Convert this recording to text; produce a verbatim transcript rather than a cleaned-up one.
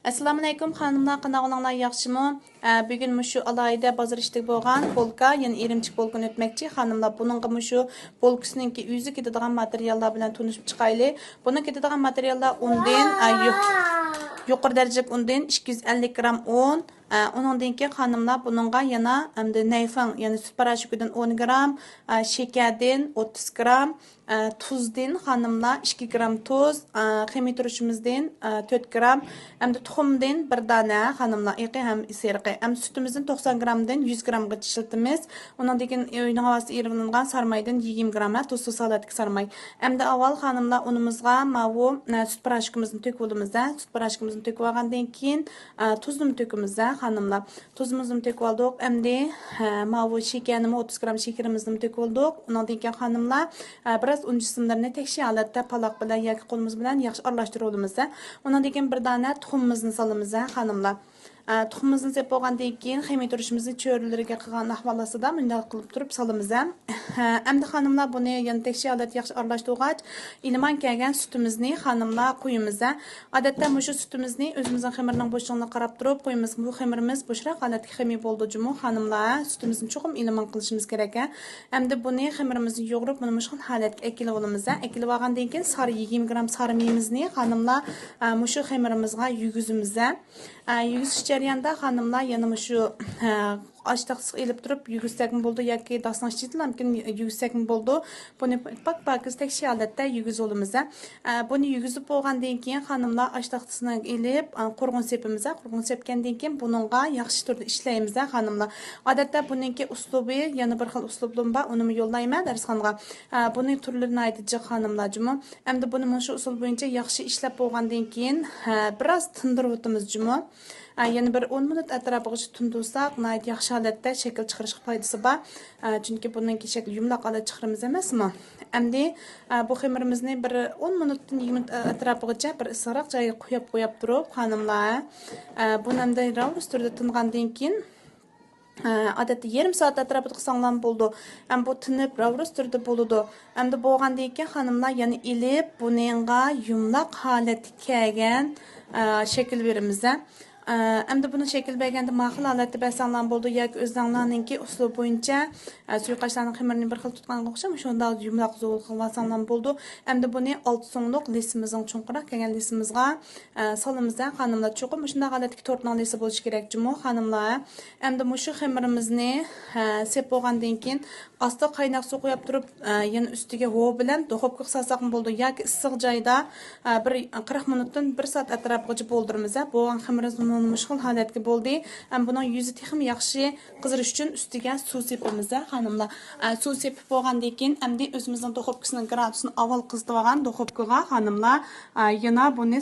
ئەسسالامۇئەلەيكۇم خانىملار، قانداق ئەھۋالىڭلار، ياخشىمۇ؟ ئە، بۈگۈن مۇشۇ ئالاھىدە بازار ئىچىدىكى بولغان بولكا، يەنى ئىرىمچىك بولكىنى ئۆتمەكچى. خانىملار، بۇنىڭغا مۇشۇ بولكىسىنىڭكى ئۆزى كېتىدىغان ماتېرىياللار بىلەن تونۇشۇپ چىقايلى. بۇنىڭ كېتىدىغان ماتېرىياللار ئۇندىن، ئە، يۇق-، يۇقىرى دەرىجىلىك ئۇندىن ئىككى يۈز ئەللىك گرام ئۇن، ئە، ئۇنىڭدىن كېيىن خانىملار بۇنىڭغا يەنە ئەمدى نەيفىڭ، يەنى سۈت پاراشوكىدىن ئون گرام، ئە، شېكەردىن ئوتتۇز گرام، ئە، تۇزدىن خانىملار ئىككى گرام تۇز، ئە، خېمىر تۇرشىمىزدىن، ئە، تۆت گرام، ئەمدى تۇخۇمدىن بىر دانە خانىملار، ئېقى ھەم سېرىقى، ئەمدى سۈتىمىزدىن توقسان گرامدىن يۈز گرامغىچە ئىشلىتىمىز. ئۇنىڭدىن كېيىن ئۆينىڭ ھاۋاسىدا ئېرىۋېلىنغان سارمايدىن يىگىرمە گرام، ھە، تۇزسىز ھالەتتىكى سارماي. ئەمدى ئاۋۋال خانىملار ئۇنىمىزغا ماۋۇ، ئە، سۈت پاراشوكىمىزنى تۆكۈۋالىمىز، ھە. سۈت پاراشوكىمىزنى تۆكۈۋالغاندىن كېيىن، ئە، تۇزنىمۇ تۆكىمىز، ھە، خانىملار. تۇزىمىزنى تۆكۈۋالدۇق. ئەمدى، ھە، ماۋۇ شېكەرنىمۇ، ئوتتۇز گرام شېكىرىمىزنىمۇ تۆكۈۋالدۇق. ئۇنىڭدىن كېيىن خانىملار، ھە، بىراز ئۇن جىسىملىرىنى تەكشى ھالەتتە پالاق بىلەن ياكى قولىمىز بىلەن ياخشى ئارىلاشتۇرۇۋالىمىز، ھە. ئۇنىڭدىن كېيىن بىر دانە تۇخۇمىمىزنى سالىمىز، ھە، خانىملار. ھە، تۇخۇمىمىزنى سېلىپ بولغاندىن كېيىن خېمىر تۇرشىمىزنى چۆرىلىرىگە قىلغان ئەھۋال ئاستىدا مۇنداق قىلىپ تۇرۇپ سالىمىز، ھە. ھە، ئەمدى خانىملار بۇنى يەنە تەكشى ھالەتتە ياخشى ئارىلاشتۇرغاچ، ئىلمان كەلگەن سۈتىمىزنى خانىملار قۇيىمىز، ھە. ئادەتتە مۇشۇ سۈتىمىزنى ئۆزىمىزنىڭ خېمىرىنىڭ بوشلۇقىغا قاراپ تۇرۇپ قۇيىمىز. بۇ خېمىرىمىز بوشراق ھالەتتىكى خېمىر بولىدۇ جۇمۇ، خانىملار. سۈتىمىزنى چوقۇم ئىلمان قىلىشىمىز كېرەك. ئەمدى بۇنى خېمىرىمىزنى يۇغۇرۇپ، مۇنى مۇشۇ خىل ھالەتكە ئەكېلىۋالىمىز. ئەكېلىۋالغاندىن كېيىن سارى يىگىرمە گرام سارىمىمىزنى خانىملار، ئە، مۇشۇ خېمىرىمىزغا يۈگۈزىمىز. ئە، يۈگۈزۈش جەريانىدا خانىملار يەنە مۇشۇ، ئە، ئاش تاختىسىغا ئېلىپ تۇرۇپ يۈگۈزسەكمۇ بولىدۇ ياكى داستىخان ئىچىدىلا مۇمكىن يۈگۈزسەكمۇ بولىدۇ. بۇنى پاك-پاكىز تەكشى ھالەتتە يۈگۈزۈۋالىمىز. ئە، بۇنى يۈگۈزۈپ بولغاندىن كېيىن خانىملار ئاش تاختىسىنى ئېلىپ، ئە، قۇرغۇن سېپىمىز. قۇرغۇن سەپكەندىن كېيىن بۇنىڭغا ياخشى تۈردە ئىشلەيمىز، خانىملار. ئادەتتە بۇنىڭكى ئۇسلۇبى، يەنە بىر خىل ئۇسلۇبىم بار، ئۇنىمۇ يوللايمەن دەرسخانىغا. ئە، بۇنى تۈرلىرى ناھايىتى جىق، خانىملار جۇمۇ. ئەمدى بۇنى مۇشۇ ئۇسۇل بويىچە ياخشى ئىشلەپ بولغاندىن كېيىن، ھە، بىراز تىندۇرۇۋېتىمىز جۇمۇ. ھە، يەنە بىر ئون مىنۇت ئەتراپىغىچە تىندۇرساق، ناھايىتى ياخشى ھالەتتە شەكىل چىقىرىشقا پايدىسى بار. ھە، چۈنكى بۇنىڭكى شەكلى يۇمىلاق ھالەت چىقىرىمىز ئەمەسمۇ؟ ئەمدى، ھە، بۇ خېمىرىمىزنى بىر ئون مىنۇتتىن يىگىرمە مىنۇت ئەتراپىغىچە بىر ئىسسىقراق جايغا قويۇپ، قويۇپ تۇرۇپ، خانىملار، ھە، بۇنى ئەمدى راۋرۇس تۈردە تىنغاندىن كېيىن، ئادەتتە يېرىم سائەت ئەتراپىدا قىلساڭلارمۇ بولىدۇ. ئەمدى بۇ تىنىپ، راۋرۇس تۈردە بولىدۇ. ئەمدى بولغاندىن كېيىن خانىملار يەنە ئېلىپ، بۇنىڭغا يۇمىلاق ھالەتكە كەلگەن، ئە، شەكىل بېرىمىز. ئە، ئەمدى بۇنى شەكىل بەرگەندە ماخىل ھالەتتە بەرسەڭلارمۇ بولىدۇ ياكى ئۆزلەڭلارنىڭكى ئۇسۇلى بويىچە، ئە، سۇيۇقئاشلارنىڭ خېمىرىنى بىر خىل تۇتقانغا ئوخشاپ، شۇنداق يۇمىلاق زول قىلىۋالساڭلارمۇ بولىدۇ. ئەمدى بۇنى ئالتە سۇڭلۇق لىسىمىزنىڭ چوڭقۇراق كەلگەن لىسىمىزغا، ئە، سالىمىز، خانىملار. چوقۇم مۇشۇنداق ھالەتتىكى تورتنىڭ لىسى بولۇشى كېرەك جۇمۇ، خانىملار. ئەمدى مۇشۇ خېمىرىمىزنى، ھە، سېپ بولغاندىن كېيىن ئاستىغا قايناق سۇ قۇيۇپ تۇرۇپ، ئە، يەنە ئۈستىگە ھوۋا بىلەن دۇخوپكىغا سالساقمۇ بولىدۇ ياكى ئىسسىق جايدا، ئە، بىر قىرىق مىنۇتتىن بىر سائەت ئەتراپىغىچە بولدۇرىمىز. بولغان خېمىرىمىز مۇشۇ خىل ھالەتكە بولدى. ئەمدى بۇنىڭ يۈزى تېخىمۇ ياخشى قىزىرىش ئۈچۈن ئۈستىگە سۇ سېپىمىز، خانىملار. ئە، سۇ سېپىپ بولغاندىن كېيىن ئەمدى ئۆزىمىزنىڭ دۇخوپكىسىنىڭ گرادۇسىنى ئاۋۋال قىزىتىۋالغان دۇخوپكىغا، خانىملار، ئە، يەنە بۇنى